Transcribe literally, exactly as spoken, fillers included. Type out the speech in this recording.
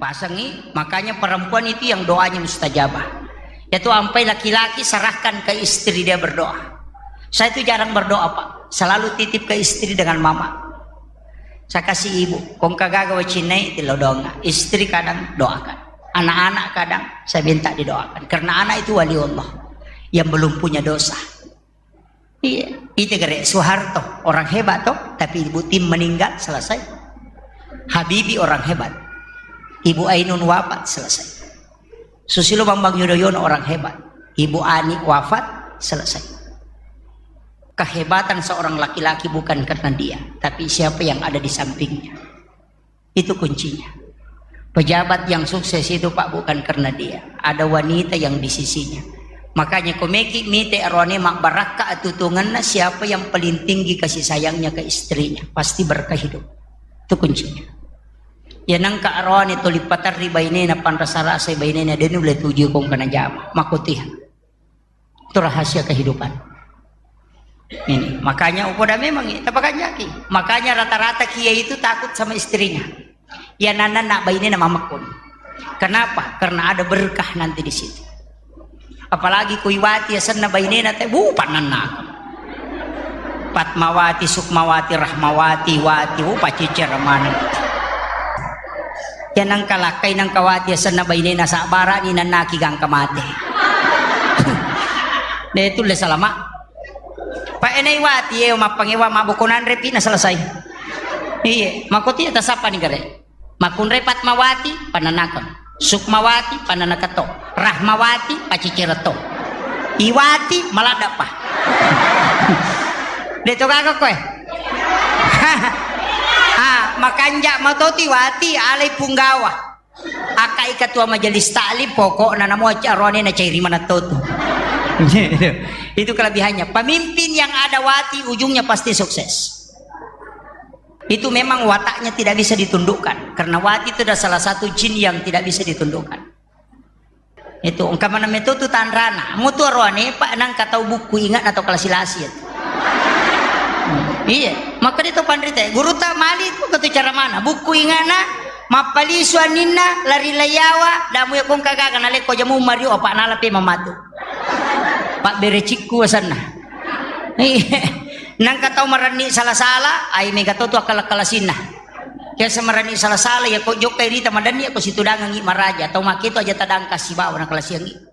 Pasangi, makanya perempuan itu yang doanya mustajabah. Yaitu ampai laki-laki serahkan ke istri dia berdoa. Saya itu jarang berdoa, Pak. Selalu titip ke istri dengan mama. Saya kasih ibu, kongka gaga wacinai tilodonga. Istri kadang doakan. Anak-anak kadang saya minta didoakan. Karena anak itu wali Allah. Yang belum punya dosa. Iya, itu kere Soeharto, orang hebat toh, tapi Ibu Tin meninggal, selesai. Habibie orang hebat. Ibu Ainun wafat, selesai. Susilo Bambang Yudhoyono orang hebat. Ibu Ani wafat, selesai. Kehebatan seorang laki-laki bukan karena dia, tapi siapa yang ada di sampingnya. Itu kuncinya. Pejabat yang sukses itu, Pak, bukan karena dia. Ada wanita yang di sisinya. Makanya, ko meki mite aroane mabbarakka atutungenna, siapa yang paling tinggi kasih sayangnya ke istrinya, pasti berkah hidup. Itu kuncinya. Ya, nangka aroane tuli paterri bainena, panrasa-rasai bainena, de nulle tuju kongka najama. Makkutih. Itu rahasia kehidupan. Ini, makanya upoda memang, tapakanjaki. Makanya rata-rata kiai itu takut sama istrinya. Ya, nana nak bainena mamekkun. Kenapa? Karena ada berkah nanti di situ. Apalagi kuiwati asenna bainena te, bu, pananna. Fatmawati, Sukmawati, Rahmawati, Wati, bu, pacicer maneng. Ya, nangka lakkai, nangka Wati asenna bainena, sabbarani nannaki gangka mate. De tulle salama. Pa enai Wati, e, mappangewa, maboko nanre pi na selesai. Iya, makkutih tasappa ni gare. Makkunrai Fatmawati, pananakon. Sukmawati, pananaketo. Rahmawati, pacicereto. Iwati, maladda pa. De to gaga koe. Ah, makanja matoti Wati, alai Punggawa. Akkai ketua majelis taklim, pokokna namo aroane na cairi manatto tu. Itu kelebihannya. Pemimpin yang ada Wati ujungnya pasti sukses. Itu memang wataknya tidak bisa ditundukkan. Karena Wati itu adalah salah satu jin yang tidak bisa ditundukkan. Itu engka mana metu tu tanrana. Mutu aroane, Pak, nangka tau bukku ingat atau kalasi-lasi itu. Hmm, iya, maka dia tu panrita. Guru tak mali tu ketu cara mana? Bukku ingatna, mappalisu aninna, lari layawa, damu ya kongka gaga na lekko jamu mario, apa nala pe mamatu. Pak bere cikku asanna. Iya. Nangka tau marenni sala-sala, ai mega to tu akal-akalasinna. Biasa marenni sala-sala, ya ko jokkai rita madanni, ya ko situdangangi maraja. Tau maketu aja tadangka sibawa na kalasiangi.